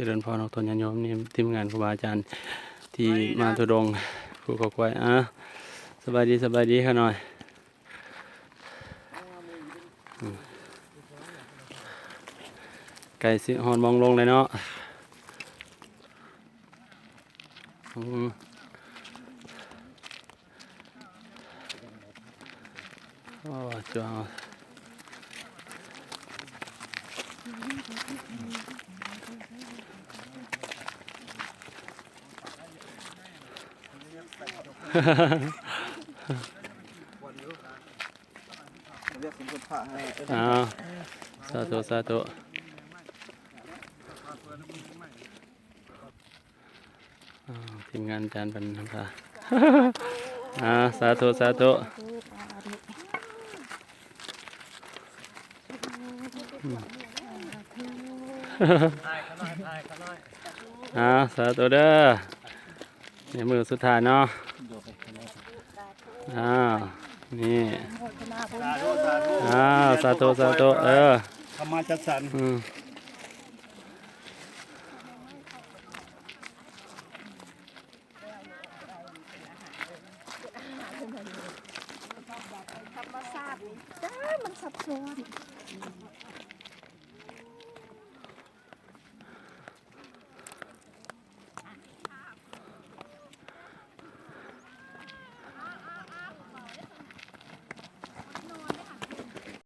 ຈະເລີນພອນ ອອກຕົນຍາດໂຍມ ນີ້ທີມງານຄູບາອາຈານທີ່ມາທຸດົງພູເຂົາຄວາຍ. ອ່າ ສະບາຍດີ ສະບາຍດີຂ້ານ້ອຍ. ໃກ້ຊິຮອດໝ່ອງລົງແລ້ວເນາະ. ອືມ ໂອ້ ຈ້ວງ ອ້າວ ສາທຸ ສາທຸ. ອ້າວ ທີມງານອາຈານເພິ່ນນຳພາ. ອ່າ ສາທຸ ສາທຸ. ອ່າ ສາທຸເດີ. ໃນມື້ສຸດທ້າຍເນາະ. ອ້າວ ນີ້ ອ້າວ ສາທຸ ສາທຸ. ເອີ ທຳມະຈັດສັນ. ອືມ ທຳມະຊາດນີ້ ຈ້າ ມັນຊັບຊ້ອນ.